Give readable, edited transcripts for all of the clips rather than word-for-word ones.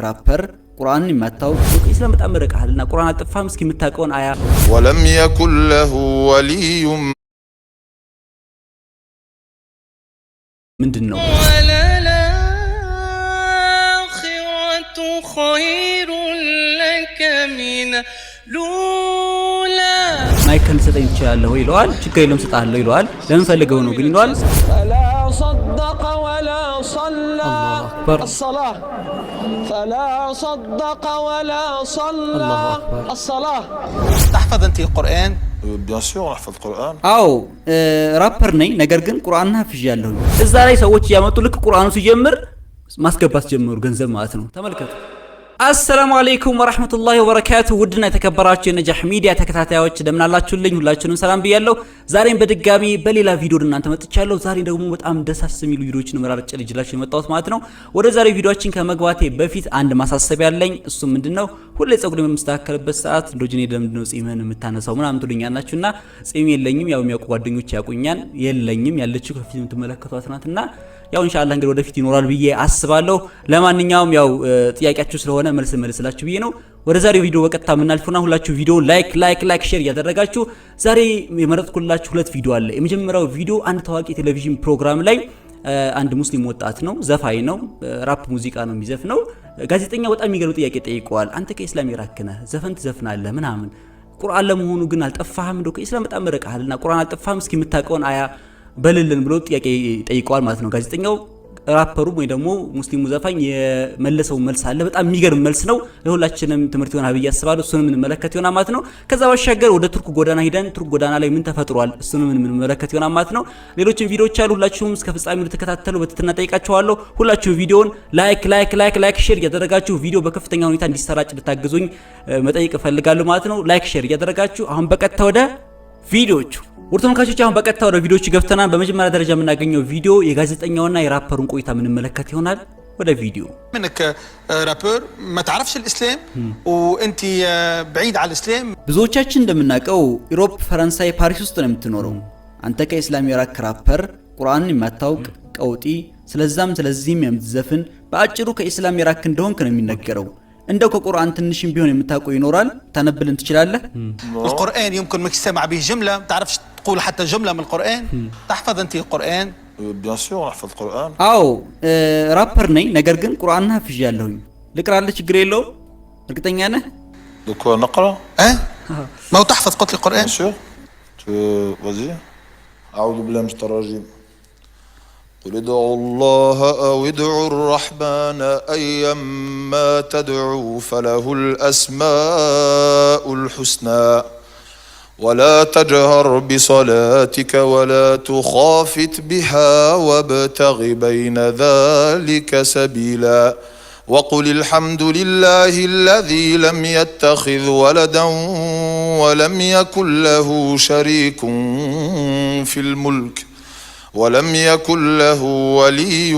ራፐር ቁርአንን የማታውቅ፣ ኢስላም በጣም ርቀሃልና ቁርአን አልጠፋም። እስኪ የምታውቀውን አያ ولم يكن له ولي ምንድን ነው? وللآخرة خير لك من الأولى. ማይክል ልሰጠኝ ትችላለህ ወይ ይለዋል። ችግር የለውም እሰጥሃለሁ ይለዋል። ለምን ፈልገው ነው ግን ይለዋል። فلا صدق ولا صلى. الله أكبر. الصلاة. فلا صدق ولا صلى. الله أكبر. الصلاة. تحفظ انت القرآن؟ Bien sûr, نحفظ القرآن. አዎ፣ ራፐር ነኝ፣ ነገር ግን ቁርአንን ሀፍዣለሁ። እዛ ላይ ሰዎች እያመጡ ልክ ቁርአኑ ሲጀምር ማስገባት ጀመሩ፣ ገንዘብ ማለት ነው። ተመልከቱ። አሰላሙ አለይኩም ወራህመቱላሂ ወበረካቱ። ውድና የተከበራችሁ የነጃህ ሚዲያ ተከታታዮች እንደምን አላችሁልኝ? ሁላችሁንም ሰላም ብያለሁ። ዛሬም በድጋሚ በሌላ ቪዲዮ ወደ እናንተ መጥቻለሁ። ዛሬ ደግሞ በጣም ደስ ደስ የሚሉ ቪዲዮዎችን መራርጬ ይዤላችሁ የመጣሁት ማለት ነው። ወደ ዛሬ ቪዲዮአችን ከመግባቴ በፊት አንድ ማሳሰቢያ አለኝ። እሱም ምንድነው? ሁሌ ጸጉሬን በምስተካከልበት ሰዓት "እንዶጅኔ ለምንድነው ጺምህን የምታነሳው?" ምናምን ትሉኛላችሁና ጺም የለኝም። ያው የሚያውቁ ጓደኞች ያውቁኛል። የለኝም፣ ያለችው ከፊት የምትመለከቷት ናትና ያው ኢንሻአላህ እንግዲህ ወደፊት ይኖራል ብዬ አስባለሁ። ለማንኛውም ያው ጥያቄያችሁ ስለሆነ መልስ መልስላችሁ ብዬ ነው። ወደ ዛሬው ቪዲዮ በቀጥታ የምናልፈውና ሁላችሁ ቪዲዮ like like like share እያደረጋችሁ ዛሬ የመረጥኩላችሁ ሁለት ቪዲዮ አለ። የመጀመሪያው ቪዲዮ አንድ ታዋቂ የቴሌቪዥን ፕሮግራም ላይ አንድ ሙስሊም ወጣት ነው፣ ዘፋኝ ነው፣ ራፕ ሙዚቃ ነው የሚዘፍነው። ጋዜጠኛ በጣም የሚገርም ጥያቄ ጠይቀዋል። አንተ ከኢስላም የራክ ነህ፣ ዘፈን ትዘፍናለህ ምናምን፣ ቁርአን ለመሆኑ ግን አልጠፋህም? እንደው ከኢስላም በጣም ርቀሃልና ቁርአን አልጠፋህም? እስኪ የምታውቀውን አያ በልልን ብሎ ጥያቄ ጠይቀዋል ማለት ነው ጋዜጠኛው። ራፐሩ ወይ ደግሞ ሙስሊሙ ዘፋኝ የመለሰው መልስ አለ። በጣም የሚገርም መልስ ነው። ለሁላችንም ትምህርት ይሆናል ብዬ አስባለሁ። እሱንም የምንመለከት ይሆናል ማለት ነው። ከዛ ባሻገር ወደ ቱርክ ጎዳና ሂደን ቱርክ ጎዳና ላይ ምን ተፈጥሯል እሱንም የምንመለከት ይሆናል ማለት ነው። ሌሎችም ቪዲዮዎች አሉ። ሁላችሁም እስከ ፍጻሜው ልትከታተሉ በትህትና ጠይቃችኋለሁ። ሁላችሁ ቪዲዮውን like like like like share እያደረጋችሁ ቪዲዮ በከፍተኛ ሁኔታ እንዲሰራጭ ልታግዙኝ መጠየቅ እፈልጋለሁ ማለት ነው። Like share እያደረጋችሁ አሁን በቀጥታ ወደ ቪዲዮቹ። ውድ ተመልካቾች፣ አሁን በቀጥታ ወደ ቪዲዮቹ ገብተናል። በመጀመሪያ ደረጃ የምናገኘው ቪዲዮ የጋዜጠኛውና የራፐሩን ቆይታ የምንመለከት ይሆናል። ወደ ቪዲዮ። منك rappeur ما تعرفش الاسلام وانت بعيد على الاسلام. ብዙዎቻችን እንደምናውቀው ኢሮፕ፣ ፈረንሳይ ፓሪስ ውስጥ ነው የምትኖረው። አንተ ከኢስላም የራክ ራፐር፣ ቁርአንን የማታውቅ ቀውጢ፣ ስለዛም ስለዚህም የምትዘፍን፣ በአጭሩ ከኢስላም የራክ እንደሆንክ ነው የሚነገረው። እንደው ከቁርአን ትንሽም ቢሆን የምታውቀው ይኖራል? ታነብልን ትችላለህ? القرآن يمكن ماكش سامع به جملة، ما تعرفش تقول حتى جملة من القرآن. تحفظ انت القرآن؟ Bien sûr, نحفظ القرآن. አዎ፣ ራፐር ነኝ፣ ነገር ግን ቁርአንን ሀፍዣለሁኝ። ልቅራልህ? ችግር የለውም? እርግጠኛ ነህ? De quoi نقرأ؟ اه ما هو تحفظ قلت لي القرآن. Bien sûr. Tu vas-y. أعوذ بالله من الشيطان الرجيم. قل ادعوا الله أو ادعوا الرحمن أيما تدعوا فله الأسماء الحسنى ولا تجهر بصلاتك ولا تخافت بها وابتغ بين ذلك سبيلا وقل الحمد لله الذي لم يتخذ ولدا ولم يكن له شريك في الملك ولم يكن له ولي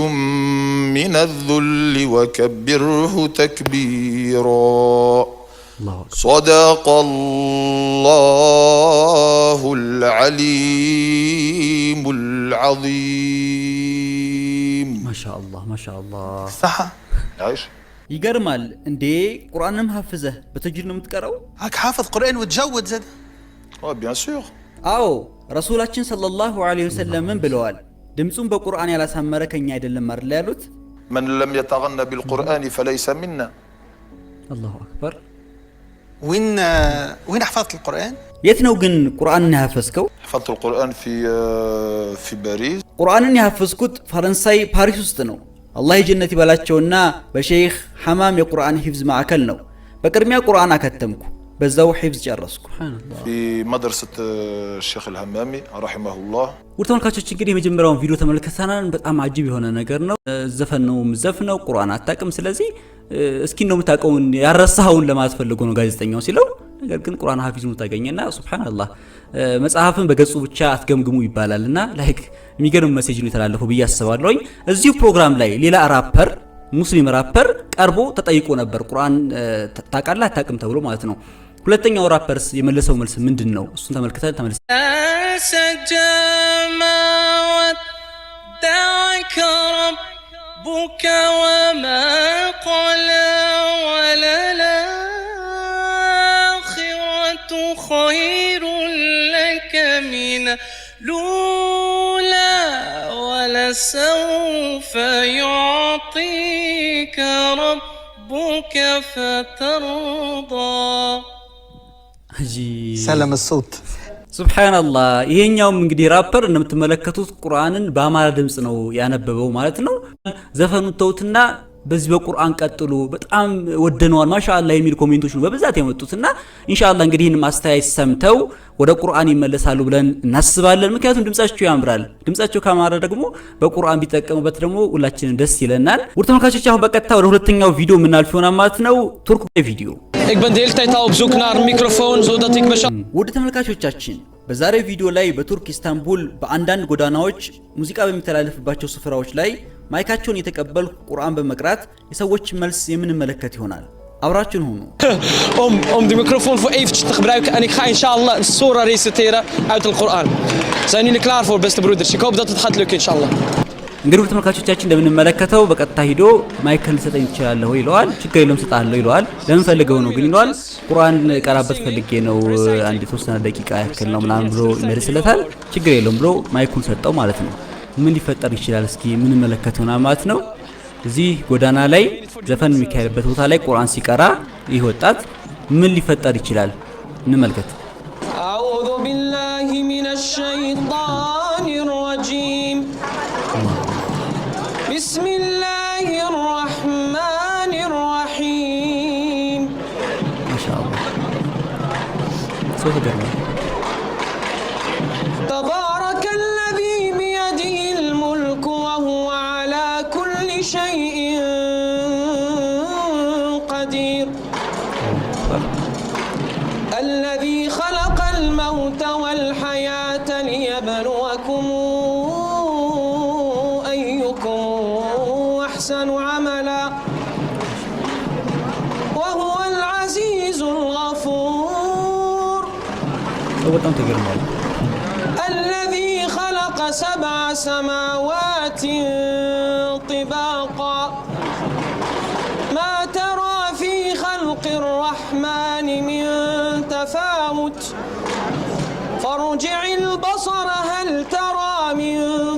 من الذل وكبره تكبيرا. الله أكبر. صدق الله العليم العظيم. ማሻአላህ ማሻአላህ። صح. عايش. ይገርማል እንዴ! ቁርአንም ሀፍዘህ በተጅዊድ ነው የምትቀራው? هاك حافظ قرآن وتجود زاد. اه bien sûr. አዎ፣ ረሱላችን ሰለላሁ ዐለይሂ ወሰለም ምን ብለዋል? ድምፁን በቁርአን ያላሳመረ ከኛ አይደለም አይደል ያሉት? من لم يتغنى بالقرآن فليس منا. አላሁ አክበር። وين حفظت القرآن؟ የት ነው ግን ቁርአንን ያፈዝከው? حفظت القرآن في باريس. ቁርአንን ያፈዝኩት ፈረንሳይ ፓሪስ ውስጥ ነው። አላህ የጀነት ይበላቸውና በሼይኽ ሐማም የቁርአን ሂፍዝ ማዕከል ነው። በቅድሚያ ቁርአን አከተምኩ፣ በዛው ሂፍዝ ጨረስኩ። ሱብሃነላህ። في مدرسة الشيخ الهمامي رحمه الله. ውድ ተመልካቾች፣ እንግዲህ የመጀመሪያውን ቪዲዮ ተመልክተናል። በጣም አጂብ የሆነ ነገር ነው። ዘፈን ነው የምዘፍነው፣ ቁርአን አታውቅም። ስለዚህ እስኪ ነው የምታውቀውን ያረሳኸውን ለማለት ፈልጎ ነው ጋዜጠኛው ሲለው፣ ነገር ግን ቁርአን ሀፊዝ ነው ታገኘና ሱብሃንአላህ፣ መጽሐፍን በገጹ ብቻ አትገምግሙ ይባላል እና like የሚገርም message ነው የተላለፈው ብዬ አስባለሁኝ። እዚሁ ፕሮግራም ላይ ሌላ ራፐር፣ ሙስሊም ራፐር ቀርቦ ተጠይቆ ነበር። ቁርአን ታውቃለህ አታውቅም ተብሎ ማለት ነው። ሁለተኛው ራፐርስ የመለሰው መልስ ምንድን ነው? እሱን ተመልክተን ተመልሰ سجى ما ودعك ربك. ربك وما قلى وللآخرة خير لك من الأولى ولسوف يعطيك ربك فترضى. سلام الصوت. ሱብሓነላህ። ይሄኛውም እንግዲህ ራፐር እንደምትመለከቱት ቁርአንን በአማራ ድምፅ ነው ያነበበው ማለት ነው። ዘፈኑን ተውትና በዚህ በቁርአን ቀጥሉ፣ በጣም ወደነዋል፣ ማሻአላህ የሚል comment ኦች ነው በብዛት የመጡትና ኢንሻአላህ እንግዲህ ይህን ማስተያየት ሰምተው ወደ ቁርአን ይመለሳሉ ብለን እናስባለን። ምክንያቱም ድምጻቸው ያምራል። ድምጻቸው ካማረ ደግሞ በቁርአን ቢጠቀሙበት ደግሞ ሁላችንም ደስ ይለናል። ውድ ተመልካቾች አሁን በቀጥታ ወደ ሁለተኛው ቪዲዮ የምናልፍ ይሆናል ማለት ነው። ቱርክ ቪዲዮ። Ik ben de hele tijd al op zoek naar een microfoon, zodat ik mezelf ውድ ተመልካቾቻችን፣ በዛሬው ቪዲዮ ላይ በቱርክ ኢስታንቡል በአንዳንድ ጎዳናዎች ሙዚቃ በሚተላለፍባቸው ስፍራዎች ላይ ማይካቸውን እየተቀበልኩ ቁርአን በመቅራት የሰዎች መልስ የምንመለከት ይሆናል። አብራችሁን ሁኑ። om de microfoon voor eventjes te gebruiken. En ik ga inshallah een surah reciteren uit de Koran. Zijn jullie klaar voor, beste broeders? Ik hoop dat het gaat lukken, inshallah. እንግዲህ ውድ ተመልካቾቻችን እንደምንመለከተው በቀጥታ ሂዶ ማይክል ልሰጠኝ ትችላለህ ወይ ይለዋል። ችግር የለውም እሰጥሃለሁ ይለዋል። ለምን ፈልገው ነው ግን ይለዋል። ቁርአን ቀራበት ፈልጌ ነው፣ አንድ የተወሰነ ደቂቃ ያክል ነው ምናምን ብሎ ይመልስለታል። ችግር የለውም ብሎ ማይኩን ሰጠው ማለት ነው። ምን ሊፈጠር ይችላል? እስኪ የምንመለከተው ነው ማለት ነው። እዚህ ጎዳና ላይ ዘፈን የሚካሄድበት ቦታ ላይ ቁርአን ሲቀራ ይህ ወጣት ምን ሊፈጠር ይችላል? እንመልከት። أعوذ بالله من الشيطان الرجيم. بسم الله الرحمن الرحيم. ማሻአላህ፣ ሰው ተገርሟል። تبارك الذي بيده الملك وهو على كل شيء قدير، الذي خلق الموت والحياة ليبلوكم أيكم أحسن عملا وهو العزيز الغفور. ሰው በጣም ተገርሟል። الذي خلق سبع سماوات طباقا ما ترى في خلق الرحمن من تفاوت فارجع البصر هل ترى من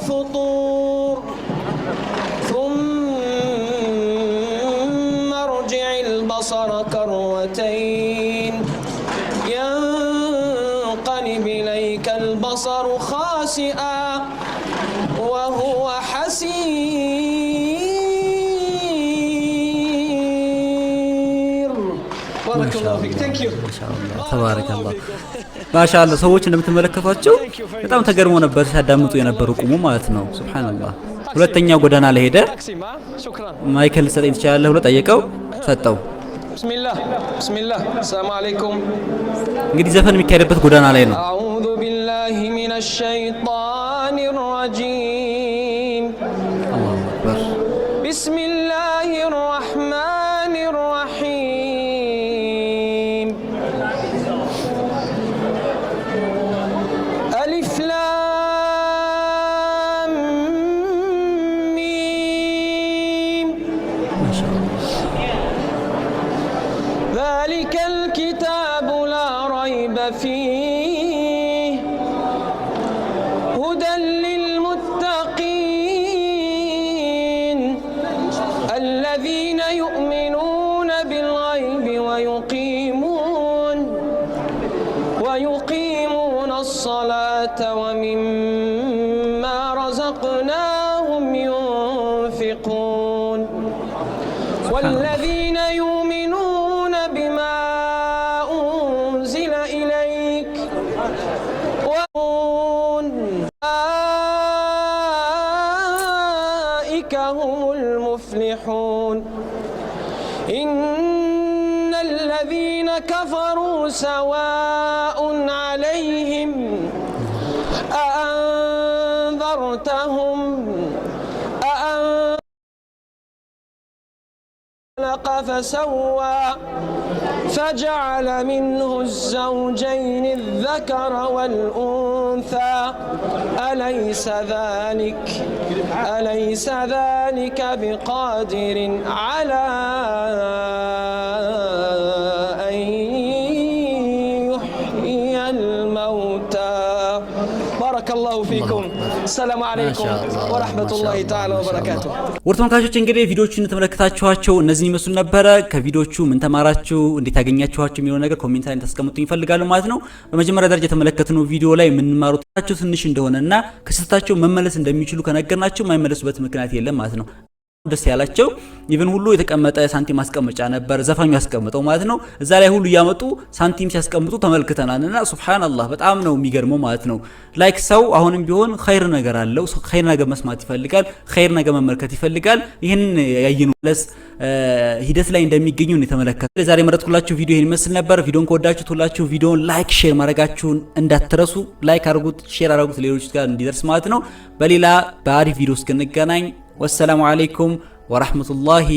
فطور ثم ارجع البصر كرتين ينقلب إليك البصر خاسئا وهو حسير. بارك الله فيك. Thank you. ማሻአላህ፣ ተባረከላህ፣ ማሻአላህ። ሰዎች እንደምትመለከቷቸው በጣም ተገርሞ ነበር ሲያዳምጡ የነበሩ ቁሙ ማለት ነው። ሱብሃንአላህ። ሁለተኛው ጎዳና ላይ ሄደ። تاكسي ما شكرا. ማይክል ልሰጠኝ ትችላለህ ብሎ ጠየቀው፣ ሰጠው። بسم الله بسم الله السلام عليكم. እንግዲህ ዘፈን የሚካሄድበት ጎዳና ላይ ነው። أعوذ بالله من الشيطان الرجيم. አላሁ አክበር። بسم الله الرحمن الرحيم. ألف لام ميم. ማሻአላህ። ذلك الكتاب لا ريب فيه هدى للمتقين الذين يؤمنون بالغيب ويقيمون الصلاة ومما رزقناهم ينفقون والذين يؤمنون بما أنزل إليك أولئك هم المفلحون. إن الذين كفروا سواء عليهم أأنذرتهم أأن خلق خلق فسوى فجعل منه الزوجين الذكر والأنثى أليس ذلك بقادر على أن يحيي الموتى؟ بارك الله فيكم. السلام عليكم ورحمة الله تعالى وبركاته. ውድ ተመልካቾች እንግዲህ ቪዲዮዎቹን እንደተመለከታችኋቸው እነዚህን ይመስሉ ነበረ። ከቪዲዮቹ ምን ተማራችሁ፣ እንዴት ያገኛችኋቸው የሚለው ነገር comment ላይ እንድታስቀምጡ ይፈልጋሉ ማለት ነው። በመጀመሪያ ደረጃ የተመለከትነው ቪዲዮ ላይ የምንማሩት ትንሽ እንደሆነና ከስህተታቸው መመለስ እንደሚችሉ ከነገርናቸው የማይመለሱበት ምክንያት የለም ማለት ነው። ደስ ያላቸው even ሁሉ የተቀመጠ ሳንቲም ማስቀመጫ ነበር፣ ዘፋኙ ያስቀምጠው ማለት ነው። እዛ ላይ ሁሉ እያመጡ ሳንቲም ሲያስቀምጡ ተመልክተናል። እና ሱብሃንአላህ በጣም ነው የሚገርመው ማለት ነው። Like ሰው አሁንም ቢሆን ኸይር ነገር አለው፣ ኸይር ነገር መስማት ይፈልጋል፣ ኸይር ነገር መመልከት ይፈልጋል። ይህን ያየነው ለስ ሂደት ላይ እንደሚገኙ ነው የተመለከተ። ዛሬ የመረጥኩላችሁ ቪዲዮ ይህን ይመስል ነበር። ቪዲዮን ከወዳችሁት ሁላችሁ ቪዲዮን like፣ share ማድረጋችሁን እንዳትረሱ። Like አድርጉት፣ share አድርጉት ሌሎች ጋር እንዲደርስ ማለት ነው። በሌላ በአሪፍ ቪዲዮ እስክንገናኝ ወሰላሙ አለይኩም ወራህመቱላሂ